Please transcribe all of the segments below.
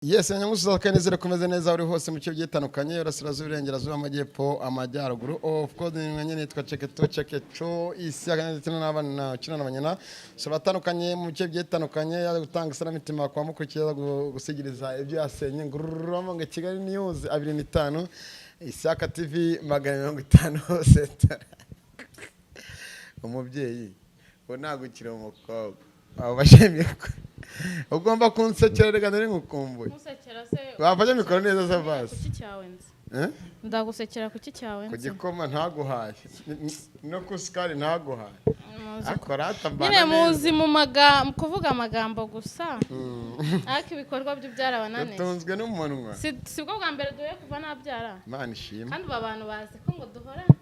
Yes, nyamusuza kandi kumeze neza uri hose mu bice bigiye bitandukanye, Iburasirazuba, Iburengerazuba, Amajyepfo, Amajyaruguru. Of course, ni mwenye nitwa Cheketo Chekecho isi ndetse n'abana ukina n'abanyana so batandukanye mu bice bigiye bitandukanye, yaje gutanga isanamitima kwa mukurikiza, gusigiriza ibyo yasenye ngururamo ngo Kigali News 25, Isaka TV 150 hose. Umubyeyi ubu ntabwo ukiri umukobwa, abo bashimiye ko ugomba kunsekera, reka nari ngukumbuye. Nkusekera se? Wafashe mikoro neza se basi. Kuki cyawe nzi? Eh? Ndagusekera kuki cyawe Ku nzi? gikoma ntaguhaye no ku sukari ntaguhaye. Muzi Ariko rata mbana nyine neza. Muzi mu magambo, kuvuga amagambo gusa, ariko ibikorwa byo byarabananiye. Dutunzwe n'umunwa. Si bwo bwa mbere duhuye kuva nabyara. Imana ishimwe. Kandi ubu abantu bazi ko ngo duhorana.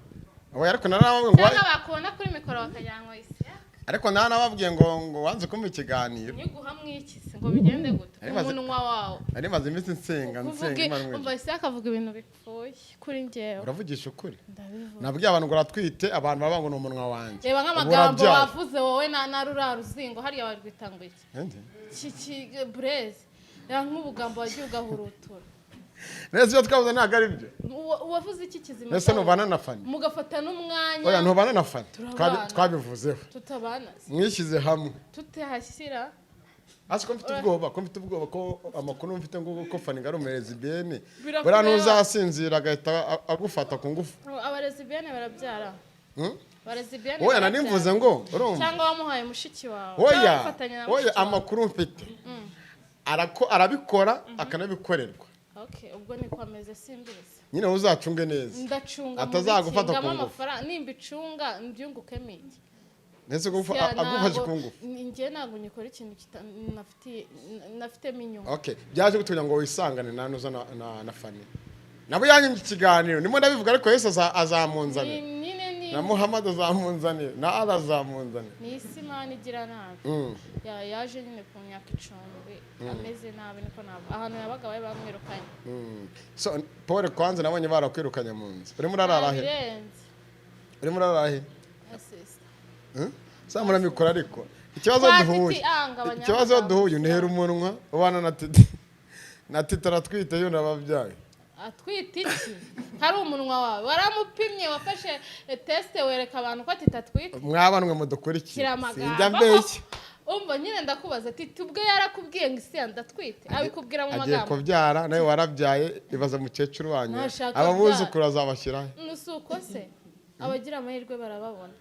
Oya, ariko narababwiye ngo Cyangwa bakubona kuri mikoro bakagira ngo isi Ariko naranababwiye ngo wanze kumva ikiganiro. Nyiguha mwiki se ngo bigende gute? Nari maze- Umunwa wawe. Nari maze iminsi nsenga, nsenga Kuvuga Imana imwe. Umva, isi akavuga ibintu bipfuye kuri njyewe. Uravugisha ukuri. Ndabivuga. Nabwiye abantu ngo uratwite, abantu baba ngo ni umunwa wanjye. Reba Ubu nk'amagambo urabyaye. wavuze wowe na ruriya ruzingo hariya barwita ngo iki? Ende? Ki bureze. Reba nk'ubugambo wagiye ugahurutura. Nese ibyo twavuze ntabwo ari byo? Wavuze iki kizima? Nese ntubana na Fani? Mugafata n'umwanya. Oya, ntubana na Fani? Turabana. Twabivuzeho. Tutabana se? Mwishyize hamwe. Tutahashyira. Hasi ko mfite ubwoba, ko mfite ubwoba ko amakuru mfite ngo ko Fani ari umulesbienne. Birakureba. Buriya ntuzasinzira agahita agufata ku ngufu. Abalesbienne barabyara? Hmm? Abalesbienne Oya, nari mvuze ngo urumva. Cyangwa wamuhaye mushiki wawe? Oya. Cyangwa wafatanya na Oya. mushiki wawe? Amakuru mfite arabikora akanabikorerwa. Okay, ubwo niko ameze, simbizi. Nyine uzacunge neza. Ndacunga mu Atazagufata biki? ku Ngamo ngufu. amafaranga nimbicunga mbyungukemo iki? Ndetse Siya, agufashe ntabwo- ku ngufu. Njye ntabwo nyikora ikintu nafitemo inyungu. Okay, byaje kugira ngo wisangane na nuza na Fani nabo yanyimye ikiganiro, ndimo ndabivuga, ariko Yesu azamunzanira. Nyine ni Na Muhammad azamunzanira, na Allah azamunzanira. Ni isi Imana igira nabi. Yaje nyine ku myaka icumbi ameze nabi, niko ntabwo ahantu yabaga bari bamwirukanye. So Paul, kwanza nabonye barakwirukanye mu nzu, urimo urarara he? Birenze. Urimo urarara he? Asista. Hmm? Zamura mikoro, ariko ikibazo Kwa duhuye Titi, ngabanya ikibazo amagambo. duhuye, untera umunwa, ubana na Titi, na Titi aratwite, yo nababyaye. Atwite iki? Hari umunwa wawe waramupimye? Wafashe test wereka abantu ko Titi atwite? Mwabanwe mudukurikiye, Shyira amagambo. sinjya mbeshya. Umva nyine, ndakubaza, Titi ubwe yarakubwiye ngo isi ndatwite? Abikubwira mu Agiye magambo? kubyara, nawe warabyaye, ibaza mukecuru wanyu. Ntashaka Aba buzukuru azabashyirahe? Si uko se abagira amahirwe barababona,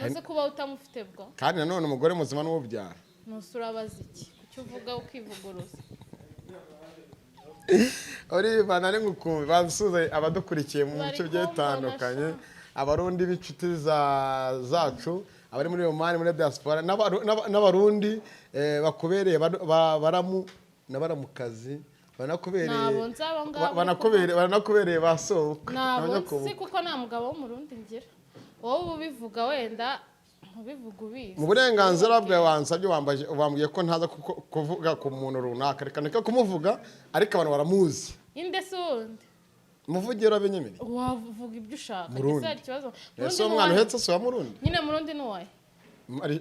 maze kuba utamufite bwo? Kandi nanone umugore muzima n'uwubyara. Ntusi urabaza iki? Kuki uvuga ukivuguruza? Uriba nari ngukumbi bansuze abadukurikiye mu Bari bice bigiye kumbona bitandukanye, sha. Abarundi b'inshuti zacu, abari muri Omani, muri diaspora, n'Abarundi bakubereye baramu na baramukazi banakubereye. Nabo nzi abo ngabo. Baranakubereye ba sobukwe. Ntabwo nzi. Abanyakubukwe. Kuko nta mugabo w'Umurundi ngira. Wowe uba ubivuga, wenda ubivuga ubizi. Mu burenganzira bwawe, wansabye, wambaje, wambwiye ko ntaza kuvuga ku muntu runaka, reka ndeke kumuvuga, ariko abantu baramuzi. Inde se wundi? Muvugiro abenyemereye. Wavuga ibyo ushaka. Murundi. Ese hari ikibazo? Ese Murundi uwo mwana ni uwahe? uhetse si uwa Murundi? Nyine Murundi ni uwahe?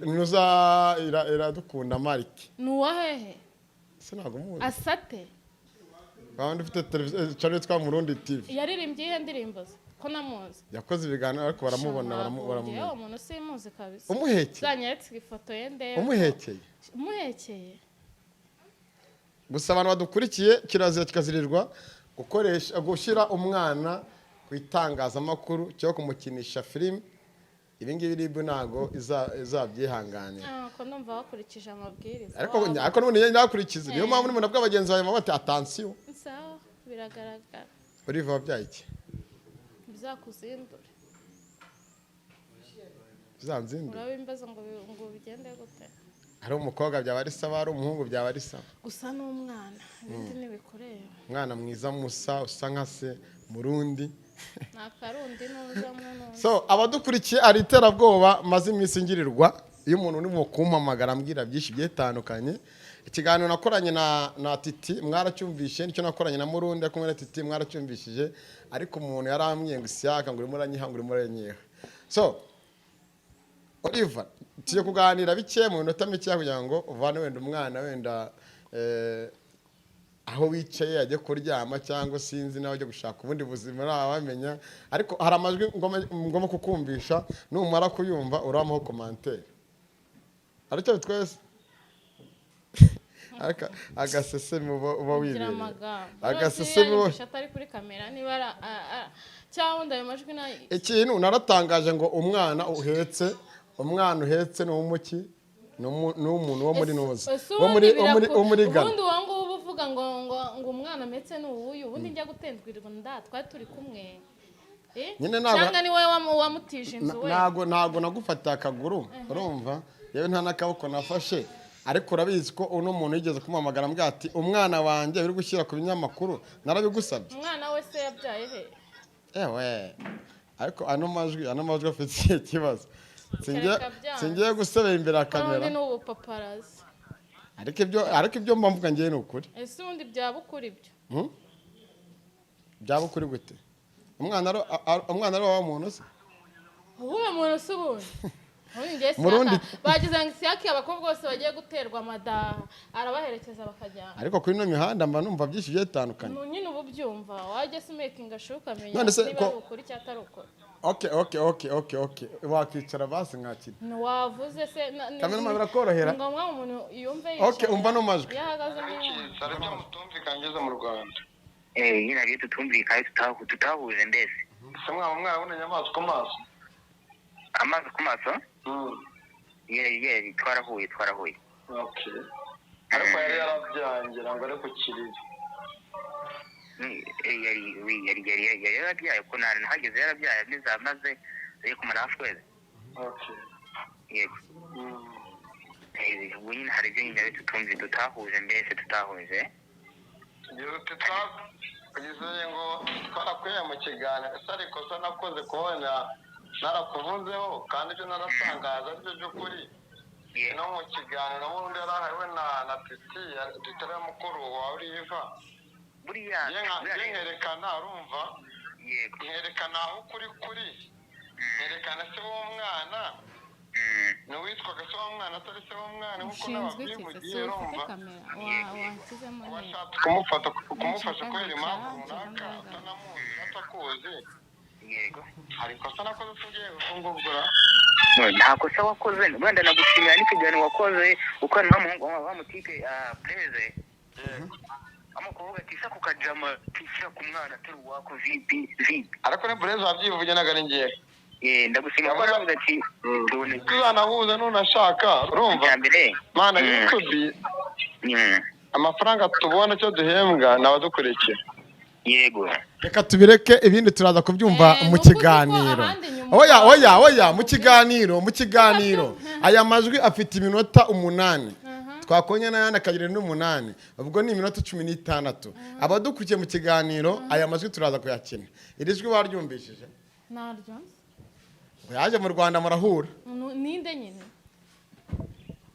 Nuza Iradukunda Marike. Ni uwahehe? Ese ntabwo umuzi? Asate. Waba ufite televiziyo channel yitwa Murundi TV. Yaririmbye iyihe ndirimbo ze ko namuzi? Yakoze ibiganiro, ariko baramubona, Njyewe baramumenya. uwo muntu simuzi kabisa. Umuhekeye. Uzanyeretse ifoto ye ndebe. Umuhekeye. Umuhekeye. Gusa abantu badukurikiye, kirazira kikazirirwa gukoresha, gushyira umwana ku itangazamakuru cyangwa kumukinisha filime. Ibi ngibi RIB ntabwo izabyihanganira. Ah, ko ndumva wakurikije amabwiriza. Ariko n'ubundi njye ndakurikiza, niyo mpamvu n'umuntu abwira bagenzi bawe bati attention. Sawa, biragaragara. Uriva wabyaye iki? Bizakuzindure. Bizanzindure. Urabimbaza ngo ngo bigende gute? Ari umukobwa byaba ari sawa, ari umuhungu byaba ari sawa. Gusa n'umwana, ibindi ntibikureba. Umwana mwiza musa, usa nka se, Murundi. Ni akarundi n'uzamo n'undi. So abadukurikiye, ari iterabwoba maze iminsi ngirirwa iyo umuntu urimo kumpamagara ambwira byinshi bigiye bitandukanye. Ikiganiro nakoranye na Titi mwaracyumvishe, nicyo nakoranye na Murundi ari kumwe na Titi mwaracyumvishije, ariko umuntu yarambwiye ngo Isiyaka ngo urimo uranyiha, ngo urimo uranyiha. So Oliver, tugiye kuganira bike mu minota mike kugira ngo uvane wenda umwana wenda. Aho wicaye ajye kuryama cyangwa sinzi nawe ajya gushaka ubundi buzima, ntawamenya. Ariko hari amajwi ngomba kukumvisha, numara kuyumva uramuho commentaire. Aricyo twese agasesemi uba Ugira wibereye. Amagambo Agasesemi uba Yanyumvisha atari kuri kamera, niba ari cyangwa undi ayo majwi nayo. Ikintu naratangaje ngo umwana uhetse, umwana uhetse ni uw'umuki? Ni uw'umuntu wo muri nuza Ese wo muri ubundi wo muri wo muri Ghana. Ubundi uwo nguwo uba uvuga ngo umwana ametse ni uwuyu, ubundi njya gutendwirwa nda twari turi kumwe. Eh? Nyine ntabwo- Cyangwa ni wowe wamutije inzu we? Ntago nagufatiye akaguru, urumva? Yewe, nta n'akaboko nafashe, ariko urabizi ko uno muntu yigeze kumuhamagara ambwira ati: "Umwana wanjye uri gushyira ku binyamakuru, narabigusabye." Umwana we se yabyaye he? Ewe, ariko ano majwi afite ikihe kibazo? Kereka byanze. Singiye gusebera imbere ya kamera. Ubundi ni ubupaparazi. Ariko ibyo mba mvuga ngewe ni ukuri. Ese ubundi byaba ukuri ibyo? Hmm? Byaba ukuri gute? Umwana ari wa muntu se? Uwuhe muntu se ubundi? Ubundi njye Murundi- Isiyaka bagize ngo Isiyaka abakobwa bose bagiye guterwa amadaha arabaherekeza bakajyana. Ariko kuri ino mihanda mba numva byinshi bigiye bitandukanye. Nyine uba ubyumva, wajya se umakinga sure ukamenya None se niba ari ukuri cyangwa atari ukuri. Okay, wakicara basi nkakira. Ntiwavuze se Cameraman, birakorohera? Ni ngombwa ngo umuntu yumve Okay, yicaye. umva no majwi. Iyo ahagaze nk'umuntu. Hari ibyo mutumvikanye ngeze mu Rwanda? Eh, nyine hari ibyo tutumvikanye, tutahuje mbese. Ese mwaba mwarabonanye amaso ku maso? Amaso ku maso? Ye, twarahuye. Okay, ariko yari yarabyaye, ngira ngo ari ku kiriri. Yari oui, yari yarabyaye, ko nahageze yarabyaye, amaze ari kumara hafi kwezi. Yego. Ubwo nyine hari ibyo nyine tutahuje mbese, tutahuje. Ugize ngo twarakwiye mu kiganiro ese, ariko se nakoze kubona narakuvuzeho kandi ibyo naratangaza aribyo by'ukuri? No mu kiganiro n'ubundi yari ahari na Titi, Titi ari mukuru wa Oliva. Buriya Njye buriya nkerekana, urumva? Yego. Nkerekana aho ukuri kuri, nkerekana se w'umwana ni uwitwaga se w'umwana atari se w'umwana nk'uko Ushinzwe iki se? n'ababyivugiye. Si ufite Urumva? kamera washyizemo neza. Washatse kumufata, kumufasha kubera impamvu Nshaka runaka, ngaragara. utanamuzi, atakuzi. Yego. Hari ikosa nakoze se ngiye gufungura? Nta kosa wakoze, wenda nagushimira n'ikiganiro wakoze ukorana n'umuhungu wa mutipe Blaise, ama kuvuga ati sa kukajama tishyira ku mwana atari uwako, vipi vipi? Ariko ni Blaise wabyivuge, ntabwo ari ngewe. Eh, ndagushimira ko waravuze ati tubone. Tuzanahuza nunashaka, urumva? Icya mbere Mana, YouTube, amafaranga tubona, icyo duhembwa ni abadukurikira. Yego. Reka tubireke, ibindi turaza kubyumva Eh, mu ni ukuzi ko kiganiro. ahandi nyuma Oya, oya, oya, mu kiganiro aya majwi afite iminota 8, twakonye n'ayandi akagira n'umunani, ubwo ni iminota 16. Abadukurikiye mu kiganiro, aya majwi turaza kuyakina. Iri jwi waryumvishije? Naryo. Yaje mu Rwanda murahura. Ninde nyine?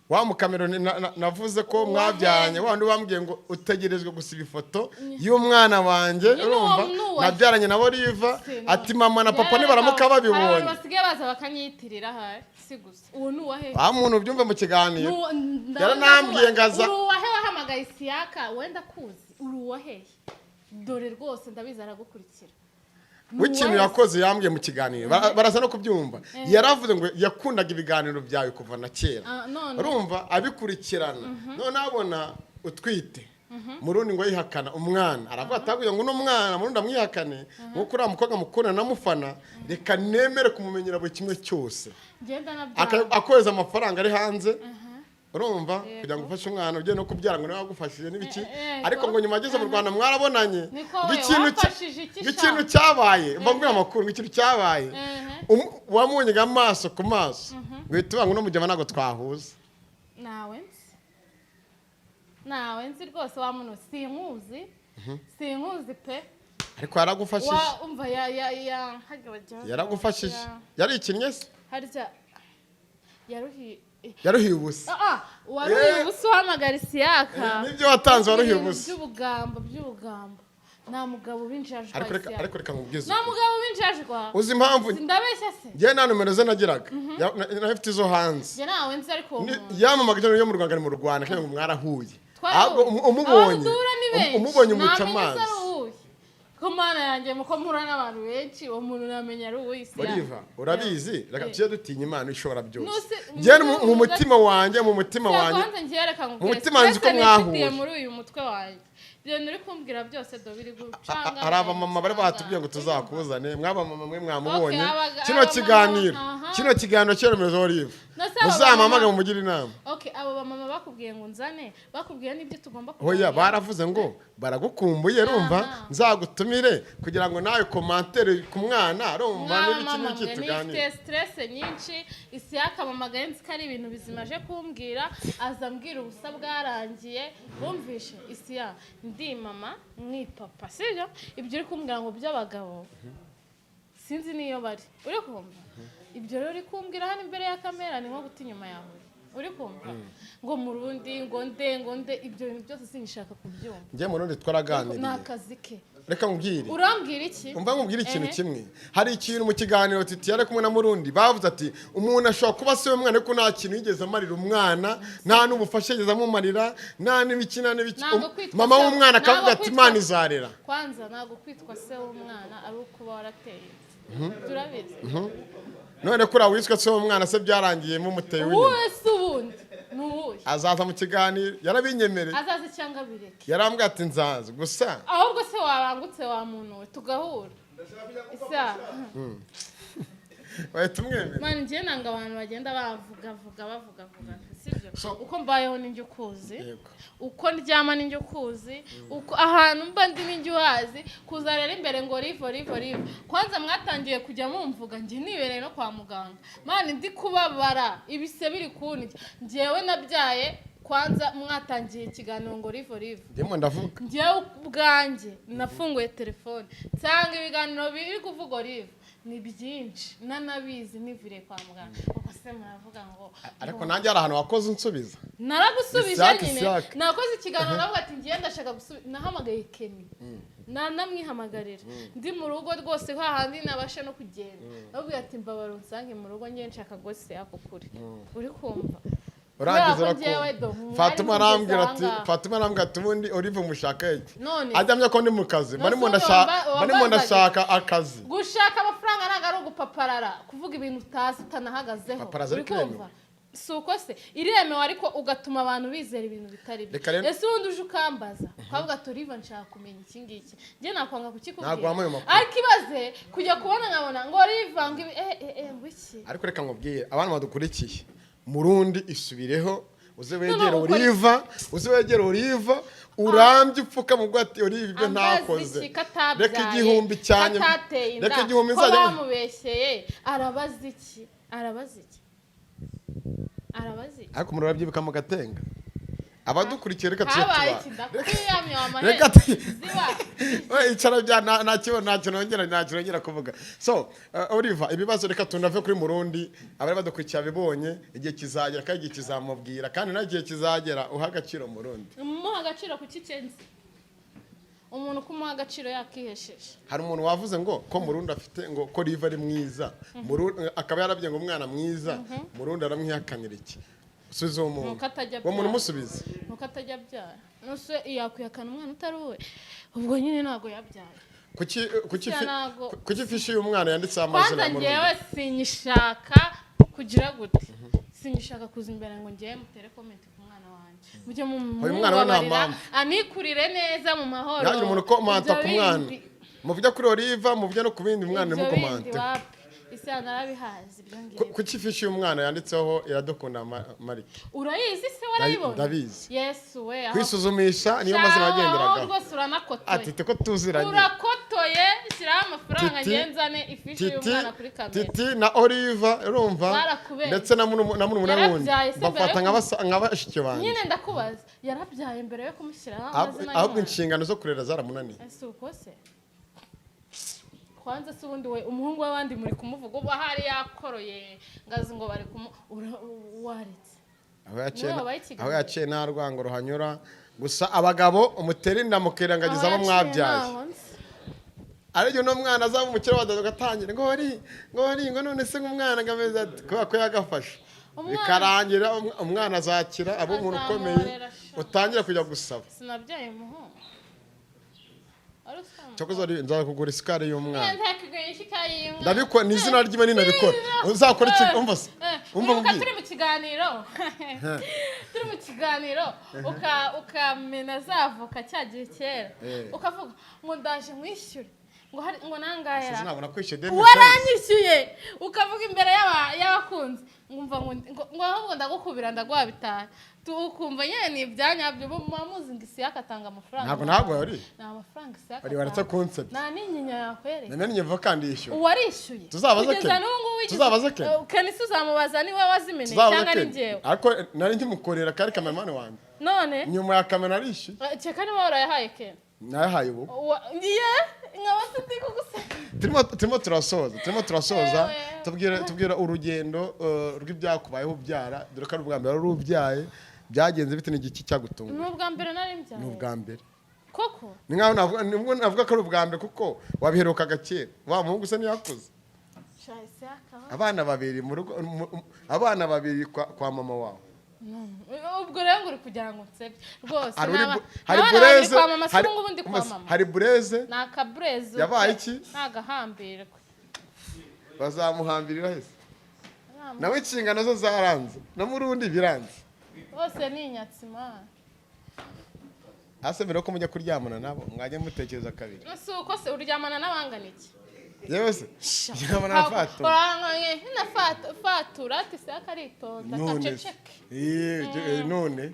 Wa mukameroni navuze ko mwabyaranye, wa wundi wambwiye ngo utegerejwe gusiba ifoto y'umwana wanjye. Nyine uwo Urumva? ni uwa- Nabyaranye na Oliva. Ati mama na papa nibaramuka Hari abantu babibonye. basigaye baza bakanyitirira ahari si gusa. Uwo ni uwahe? Wa muntu ubyumve mu kiganiro. Yaranambwiye Yaranambwiye ngo aza- Uri uwahe wahamagaye Isiyaka? Wenda kuzi uri uwahe? Dore rwose ndabizi aragukurikira. Ni W'ikintu uwahe? yakoze yambwiye mu kiganiro, baraza no kubyumva. Yaravuze ngo yakundaga ibiganiro byawe kuva na kera. Ah, none. Urumva, abikurikirana, none abona utwite Murundi ngo yihakana umwana, aravuga ataguye ngo uno mwana Murundi amwihakane nk'uko uriya mukobwa mukunda namufana, reka nemere kumumenyera buri kimwe cyose. Ngenda nabyanga. Akohereza amafaranga ari hanze, urumva, kugira ngo ufashe umwana ugiye no kubyara, ngo nawe wagufashije n'ibiki. Ariko ngo nyuma ageze mu Rwanda mwarabonanye. Niko ngo we, ikintu wamfashije iki ngo sha? ikintu cyabaye, mba mbwira amakuru, ngo ikintu cyabaye, wamubonye amaso ku maso, uhita uvuga ngo uno mujyama ntabwo twahuza. Nawe nzi, nawe nzi rwose wa muntu, sinkuzi, sinkuzi pe. Ariko yaragufashije. Wa umva ya harya Yaragufashije. Yarikinnye se? Harya yaruhiye. Yaruhiye ubusa. Ah, waruhiye ubusa uhamagara Isiyaka. Nibyo watanze, waruhiye Ibintu ubusa. by'ubugambo, nta mugabo w'injajwa. Ariko reka Isiyaka. ariko reka nkubwize Nta ukuri. mugabo w'injajwa. Uzi impamvu? Ndabeshya se? Njyewe nta nomero ze nagiraga. Nari mfite izo hanze. Njye nawe nzi, ariko uwo muntu Yamamaga yo mu Rwanda, ari mu Rwanda, kandi ngo mwarahuye. Twarahuye. Ahubwo umubonye Aho duhura ni ni benshi. Umubonye umuca Namenya amazi. se ari uwuhe? Ko Mana yanjye, muko mpura n'abantu benshi, uwo muntu namenya ari uwuhe isi? Oliva, urabizi, reka tujye dutinya Imana ishobora byose. Njye mu mutima wanjye, mu mutima wanjye, Kwanza ngiye, reka mu nkubwire, mutima nzi ko stress nifitiye mwahuye. muri uyu mutwe wanjye, ibyo uri kumbwira byose do biri gucanga. Hari abamama bari batubwiye ngo tuzakuzane. Mwaba mama mwe mwamubonye. Okay, Kino abamama, kiganiro, kino kiganiro cyeremezo Olive, No se abamama- muzampamagare mumugire inama. Okay, abo bamama bakubwiye ngo nzane, bakubwiye n'ibyo tugomba Oya, kuganira? baravuze ngo baragukumbuye, rumva, nzagutumire kugira ngo nawe commentaire ku mwana, rumva, Mwaba n'ibiki mama n'ibiki mwe, tuganire. nifite stress nyinshi. Isi yakamamagaye, nzi ko ari ibintu bizima aje kumbwira, aza ambwira ubusa bwarangiye. Wumvishe isi ya ndi mama mwipapa, sibyo? Ibyo uri kumbwira ngo by'abagabo sinzi n'iyo bari. Uri kumva ibyo rero uri kumbwira hano imbere ya kamera ni nko guta inyuma yawe. Uri kumva ngo mu rundi ngo nde ngo nde, ibyo bintu byose sinshaka kubyumva. Njye mu rundi Ni twaraganiriye. akazi ke. Reka nkubwire. Urambwira iki? Umva nkubwire ikintu Ehe. kimwe. Hari ikintu mu kiganiro Titi yari kumwe na Murundi bavuze ati umuntu ashobora kuba se w'umwana, ariko nta kintu yigeze amarira umwana, nta n'ubufasha yigeze amumarira, nta n'ibiki nta n'ibiki. Ntabwo kwitwa Mama w'umwana akavuga ntabwo ati Imana izarera. Kwanza ntabwo kwitwa se w'umwana ari ukuba warateye inda, turabizi. None kuriya wiswe se w'umwana se byarangiye mumuteye w'inyuma? Uwuhe se ubundi ni uwuhe? Azaza mu kiganiro, yarabinyemereye. Azaza cyangwa bireke. Yarambwiye ati nzaza gusa. Ahubwo se wabangutse wa muntu we, tugahura isa. Wahita umwemera. Mani, njye nanga abantu bagenda bavuga vuga bavuga vuga, sibyo? So- Uko mbayeho ninjye ukuzi. Yego. Uko ndyama ninjye ukuzi, uko ahantu mba ndi ninjye uhazi. Kuza rero imbere ngo rivo rivo rivo, kwanza mwatangiye kujya mumvuga njye nibereye no kwa muganga, mani, ndi kubabara, ibise biri kundya, njyewe nabyaye. Kwanza mwatangiye ikiganiro ngo rivo rivo. Ndimo ndavuga. Njyewe ubwanjye nafunguye telefone nsanga ibiganiro biri kuvuga Olive ni byinshi, nanabizi niviriye kwa muganga. Ubwo se muravuga ngo Ariko nanjye hari ahantu wakoze unsubiza. Naragusubije. Isake, Nyine isake. nakoze ikiganiro navuga ati ngiye ndashaka gusubiza. Nahamagaye Keni, nanamwihamagarira ndi mu rugo rwose, hahandi nabasha no kugenda. Navuga ati mbabara unsange mu rugo, ngiye nshaka rwose ako kuri uri kumva. Urangiza Kubera ko njyewe do, urakumva. mwari Fatuma mugeze arambwira ati ahangaha. Fatuma arambwira ati ubundi Olive mushaka iki? None Ajyamye ko ndi mu kazi, None barimo se ndashaka, barimo wambazaga? ndashaka akazi. Gushaka amafaranga ntabwo ari ugupaparara kuvuga ibintu utazi utanahagazeho. Paparazi Uri ariko iremewe. kumva, si uko se iremewe, ariko ugatuma abantu bizera ibintu bitari byo. Reka rero- Ese ubundi uje ukambaza ukavuga ati Olive, nshaka kumenya iki ngiki, njye nakwanga kukikubwira? Ntabwo wampaye amakuru. Ariko ibaze kujya kubona nkabona ngo Olive ngo ibi ngo iki? Ariko reka nkubwire abantu badukurikiye, Murundi isubireho, uze wegere No, ukora- Oliva, uze wegere Oliva, urambye upfuka mu ati Olive ibyo Ambaza ntakoze. iki katabyaye, Reka 1000 cyanjye, katateye inda, reka 1000 ko nzajya bamubeshyeye. Arabaza iki? Arabaza iki? Arabaza iki? Ariko murabyibuka mu gatenga, abadukurikiye, reka tujye Habaye tuba iki? Ndakwiyamye wa Reka mahera ziba. We, icara bya nta kibazo, nta kintu nongera kuvuga. So Oliver, ibibazo reka tunave kuri Murundi. Abari badukurikiye abibonye, igihe kizagera kandi igihe kizamubwira, kandi nawe igihe kizagera uha agaciro Murundi. Umuha agaciro ku kicenzi, umuntu kumuha agaciro yakihesheje. Hari umuntu wavuze ngo ko Murundi afite ngo ko Riva ari mwiza, Murundi akaba yarabye ngo umwana mwiza, Murundi aramwihakanira iki? Usubize uwo muntu. Nuko atajya Uwo muntu abyara. umusubize. Nuko atajya abyara. Nuse yakwihakana umwana utari uwe? Ubwo nyine ntabwo yabyaye. Kuki Sya ntago- kuki ifishi y'umwana yanditseho amazina Kwanza ya Murundi? ngewe sinyishaka kugira gute, sinyishaka kuza imbere ngo ngewe mutere comment ku mwana wanjye, mujye Uyu mwana we nta mumubabarira mpamvu. anikurire neza mu mahoro. Ntihagire umuntu ukomanta Ibyo ku mwana. bindi- Muvuge kuri Oliva, muvuge no ku bindi, mwana Ibyo bindi ntimukomante. wapi, isi narabihaze ibyo ngibyo. Kuki ifishi y'umwana yanditseho Iradukunda Marike? Urayizi se? Warayibonye? Ndabizi. Yesu we, aho- Kwisuzumisha niyo mazina Shaho, yagenderagaho. rwose uranakotoye. Ati ko tuziranye. Urakotoye, shyiraho amafaranga Titi, ngenzane ifishi Titi, y'umwana kuri kamera. Titi na Oliva, urumva, Barakubeshye. ndetse na murumuna wundi Yarabyaye se mbere bafata yo nka bashiki banjye. Nyine ndakubaza, yarabyaye mbere yo kumushyiraho Ahubwo amazina ahubwo y'umwana? inshingano zo kurera zaramunaniye. Ese uko se kwanza se ubundi we umuhungu w'abandi muri kumuvuga, ubu ahari yakoroye ngazi ngo bari kumu waretse. Aho yaciye Niwe wabaye ikiganiro. aho yaciye nta rwango ruhanyura, gusa abagabo umutera inda mukirengagiza abo Aho yaciye mwabyaye. ntaho nzi. Ariko uno mwana azaba umukire wadaza ugatangira ngo wari ngo wari ngo none se nk'umwana ngo ameze ati kubera ko yagafashe. Umwana- Bikarangira umwana azakira aba umuntu ukomeye, Azamworera sha. utangira kujya gusaba. Sinabyaye umuhungu. Wari usanga. Cyakoze nzakugura isukari y'umwana. Nzakugura isukari y'umwana. Ndabikora, ni izina ry'imana, ninabikora uzakora iki? Umva se, umva Uribuka nkubwire. Turi mu kiganiro ukamena za voka cya gihe kera, ukavuga ngo ndaje mwishyure, ngo hari ngo nangahe ra? Sinabona kwishyura demi. Waranyishyuye, ukavuga imbere y'abakunzi, ngumva ngo ahubwo ndagukubira, ndaguha bitanu. Ukumva nyine ni ibyanyabyo. Ubu muba muzi ngo Isiyaka atanga amafaranga. Ntabwo wari Ni amafaranga Isiyaka wari waratse atanga. Concept. Nta n'inyinya yakwereka. Namenye voka ndishyura. Uwarishyuye. Tuzabaze Kugeza Ken. n'ubu ngubu Tuzabaze Ken. Ken se uzamubaza niwe wazimeneye Tuzabaze cyangwa ni Ken. njyewe? Ariko nari nkimukorera, kari kameramani wanjye. None Nyuma ya kamera arishyuye. Kereka niba warayahaye Ken. Nayahaye ubu. Ngiye nkaba sindi kuguseka. Turimo turasoza. Ewe. Tubwira urugendo rw'ibyakubayeho ubyara, dore ko ari ubwa mbere wari ubyaye. Byagenze bite? Ni igiki cyagutunga? Ni ubwa mbere nari mbyaye. Ni ubwa mbere. Koko? Ni nkaho navuga, nibwo navuga ko ari ubwa mbere, kuko wabiherukaga kera. Wa muhungu se ntiyakuze? Sha, Isiyaka. Abana babiri mu rugo, abana babiri kwa mama wawe. Ubwo rero ngo uri kugira ngo nsebye rwose. Hari hari Abana babiri bureze kwa mama si hari ubu ngubu ndi kwa mama. Hari bureze. Ni akabureze. Yabaye iki? Ni agahambirwe. Bazamuhambirira hese nawe? Inshingano zo zaranze, no mu rundi biranze. Bose ni inyatsimana. Hasi mbere yuko mujya kuryamana nabo, mwajya mutekereza kabiri. Si uko se uryamana n'abangana iki? Yewe se, ryamana na Fatuma. Uranganye na Fatura ati Isiyaka aritonda. None se Kaceceke. None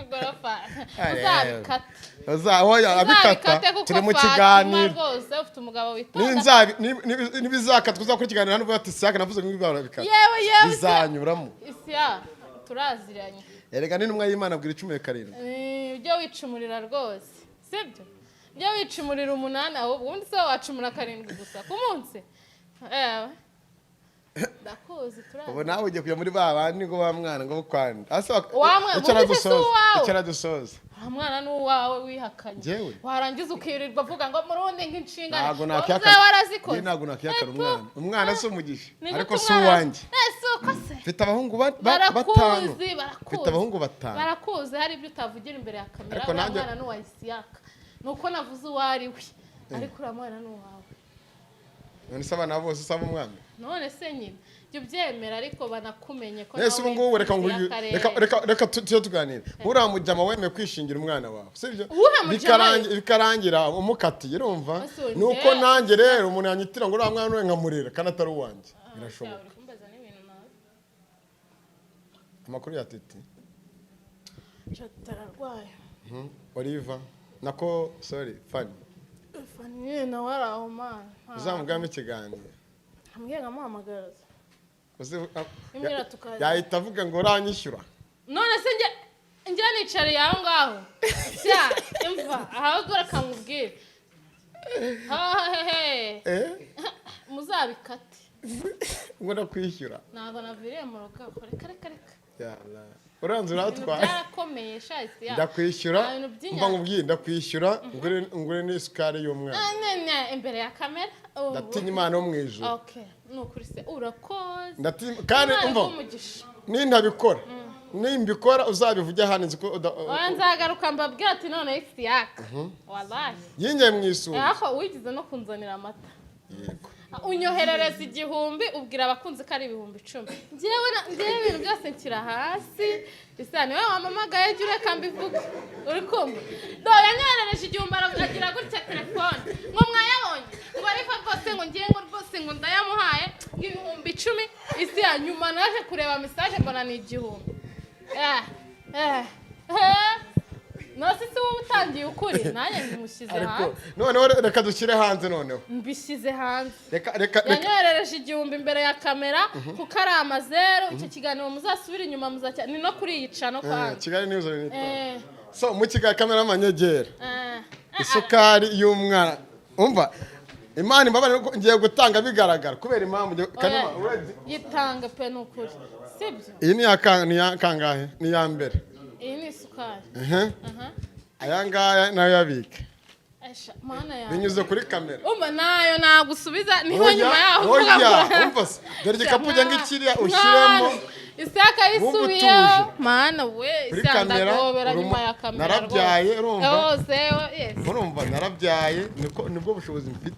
Gorofa. Aye. Uzabikata. Oya, abikata. Uzabikate kuko Turi mu Fatuma kiganiro. rwose ufite umugabo witonda. Nibizakatwa, uzakora ikiganiro hano uvuga ati Isiyaka navuze ngo ibi barabikata. Yewe yewe. Bizanyuramo. Isiya turaziranye. Erega n'intumwa y'Imana abwira 17. Ujye wicumurira rwose, sibyo? Ujye wicumurira umunani ahubwo. Ubundi se wacumura karindwi gusa ku munsi? Ewe, ndakuzi, Ubu turazi. nawe ugiye kujya muri ba bandi ngo wa mwana ngo kwanda. Ase Wa mwana, icara ubundi se si dusoze. uwawe? Icara dusoze. Wa mwana ni uwawe wihakanye. Njyewe? Warangiza ukirirwa avuga ngo murundi nk'inshingano Ntabwo Wowe nakihakana. warazikoze. Njye ntabwo nakihakana. Eto. Umwana si umugisha, Ni gute ariko si umwana- uwanjye. Si uko se? Mfite abahungu batanu. Barakuzi, barakuzi. Mfite abahungu batanu. Barakuzi, hari ibyo utavugira imbere ya kamera. Ariko Uriya nanjye- mwana ni uwa Isiyaka, ni uko navuze uwo ari we, ariko uriya mwana ni uwawe. None se abana bose usaba umwana? None se nyine jya ubyemera, ariko banakumenye ko Nese ubu nawe ngubu reka uri nguyu y'akarere. Reka tujye tuganira. Uriya mujama wemeye kwishingira umwana wawe, sibyo? Uwuhe mujama? Bikarangira umukatiye, urumva? Ese ubu Nuko nanjye rero umuntu yanyitira ngo uriya mwana we nkamurera kandi atari uwanjye, birashoboka. Uri kumbaza n'ibintu nawe. Amakuru ya Titi? Ararwaye. Oliva, nako sorry, Fani. Fani nyine nawe ari aho, mana. Uzamugamo ikiganiro. Ambwiye nkamuhamagaraza. Imwe tukaza. Yahita avuga ngo uranyishyura. None se njye nicariye aho ngaho sya imva, ahubwo reka nkubwire. Hehehe. Eh. Muzabikate. Ngo ndakwishyura. Ntabwo naviriye mu rugo, reka reka reka. Yalla. Uranze Ibintu uratwaye. byarakomeye shasi ya. Ndakwishyura. Nta bintu by'inyama. Mba nkubwiye, ndakwishyura ngure n'isukari y'umwana. Nene imbere ya kamera ubu. Ndatinya Imana yo mu ijuru. Okay, ni ukuri se urakoze. Ndatinya kandi Imana umva iguhe umugisha. Nintabikora, nimbikora uzabivuge hano, nzi ko Oya, nzagaruka mbabwira ati none Isiyaka wallahi. Yinjiye mu isuri. Aho wigize no kunzanira amata. Yego. Unyoherereza 1000, ubwira abakunzi ko ari 10,000. Njyewe ibintu byose nshyira hasi. Isa niwe wampamagaye, jya ureka mbivuge. Uri kumva? Dore yanyoherereje 1000, agira gutya telefone ngo mwayabonye, ngo ariko rwose ngo ngiye ngo rwose ngo ndayamuhaye ngo 10,000. Isi ya nyuma naje kureba message mbona ni 1000. Eh eh eh, nose si wowe utangiye ukuri, nanjye ntimushyize Ariko hanze. noneho reka dushyire hanze noneho. Mbishyize hanze. Reka reka reka. Yanyoherereje 1000 imbere ya kamera kuko ari amazeru. Icyo kiganiro muzasubire inyuma muzacya ni no kuri iyi cano kwanza. Kigali News. So mu Kigali, kamera amanyegera. Isukari y'umwana, umva, Imana imbabarire ko ngiye gutanga bigaragara kubera impamvu Oya, Kanuma, yitange pe, ni ukuri sibyo? Iyi ni iya kangahe? Ni iya mbere. Iyi ni isukari. Aha. Aya ngaya nayo yabike. Esha mana yawe. Binyuze kuri kamera. Umva, nayo nagusubiza niho Oya, nyuma yaho oya, uvuga ngo umva se, dore igikapu ujya ngikiriya ushyiremo. Isaka yisubiyeho. Wumva utuje. Mana we! Kuri Isaka, kamera, ndagobera nyuma ya kamera. Narabyaye, urumva? Rwose, yes. Urumva, narabyaye, niko nibwo bushobozi mfite.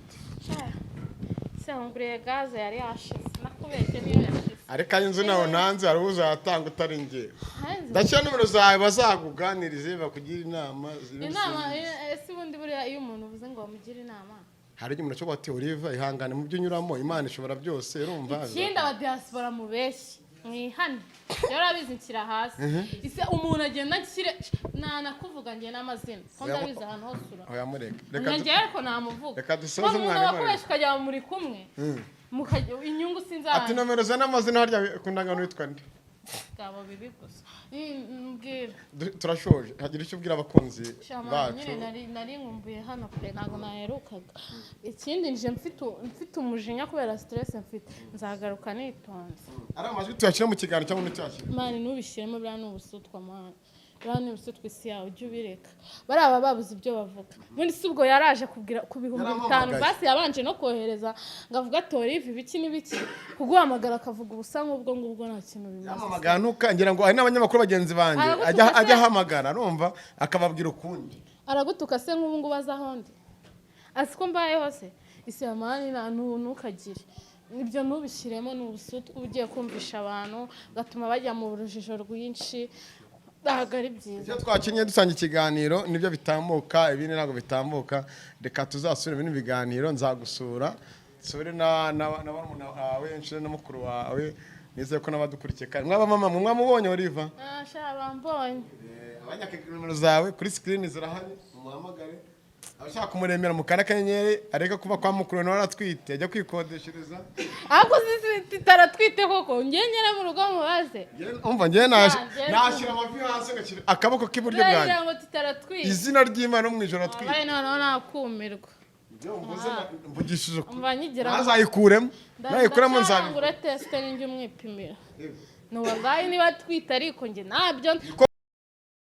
Nguriye gaze yari yashize, nakubeshye, niyo yashize. Ariko ayo inzu nawe ntanze, hari uzayatanga utari njye. Hanze. Ndashyira nomero zawe, bazakuganirize, bakugira inama Inama ese ubundi buriya iyo umuntu uvuze ngo bamugire inama? Hari igihe umuntu ashobora ati: "Oliva, ihangane mu byo unyuramo, Imana ishobora byose." Urumva? Ikindi, abadiaspora mubeshye mwihane, rero urabizi nshyira hasi ise umuntu agenda nshyire nanakuvuga njye n'amazina ko ndabizi ahantu hose ura Oya, mureka, reka njye ariko namuvuga. Reka dusoze. Umuntu Umwana wakoresha ukajya muri kumwe mukajya inyungu sinzi Ati ahantu. nomero za n'amazina, harya ku ndangano witwa nde? Gabo bibi gusa. Mbwira. Turashoje, hagira icyo ubwira abakunzi Shamana bacu. nyine nari nkumbuye hano kure, ntabwo naherukaga. Ikindi, nje mfite umujinya kubera stress mfite, nzagaruka nitonze. Ari amajwi tuyashyira mu kiganiro cyangwa ntituyashyire? Man, ntubishyiremo, buriya ni ubusutwa. Man, buriya ni ubusutwa. Isi yawe ujye ubireka, bariya baba babuze ibyo bavuga. Ubundi si ubwo yaraje kubwira ku 5000. Yarampamagaye. Basi yabanje no kohereza ngo avuge ati: "Olive, ibiki n'ibiki." Kuguhamagara akavuga ubusa nk'ubwo ngubwo nta kintu bimaze. Yampamagara ntuka, ngira ngo hari n'abanyamakuru bagenzi banjye Aragutuka ajya se? Ajya ahamagara, arumva akababwira ukundi. Aragutuka se nk'ubu ngubu aza aho ndi, azi ko mbayeho se? Isi ya man, nta ntukagire ibyo, ntubishyiremo, ni ubusutwa uba ugiye kumvisha abantu, ugatuma bajya mu rujijo rwinshi, ntabwo ari byiza. Ibyo twakinnye dusanga ikiganiro nibyo bitambuka, ibindi ntabwo bitambuka. Reka tuzasubire ibindi biganiro, nzagusura, nsure na barumuna wawe, nsure na mukuru wawe. Nizeye ko n'abadukurikiye kandi mwaba mama mwamubonye Oliva. Ah, sha, bambonye. Abanyaka nimero zawe kuri screen zirahari, mumuhamagare. Abashaka kumuremera mu kanya akanyenyeri, areke kuba kwa mukuru we, nawe aratwite, ajya kwikodeshereza. Ariko titaratwite koko, njye ngere mu rugo mubaze. Umva, njyewe nashyira amavi hasi, ngashyira akaboko k'iburyo bwanjye Buriya ngo titaratwite. Izina ry'Imana no mu ijoro atwite. Wabaye noneho nakumirwa. Ibyo mvuze mvugishije ukuri. Umva, nyigira Ntazayikuremo, nayikuremo nzabivuga. Ngure test, ninjye umwipimira nuba ngaho niba atwite, ariko njye ntabyo. Niko.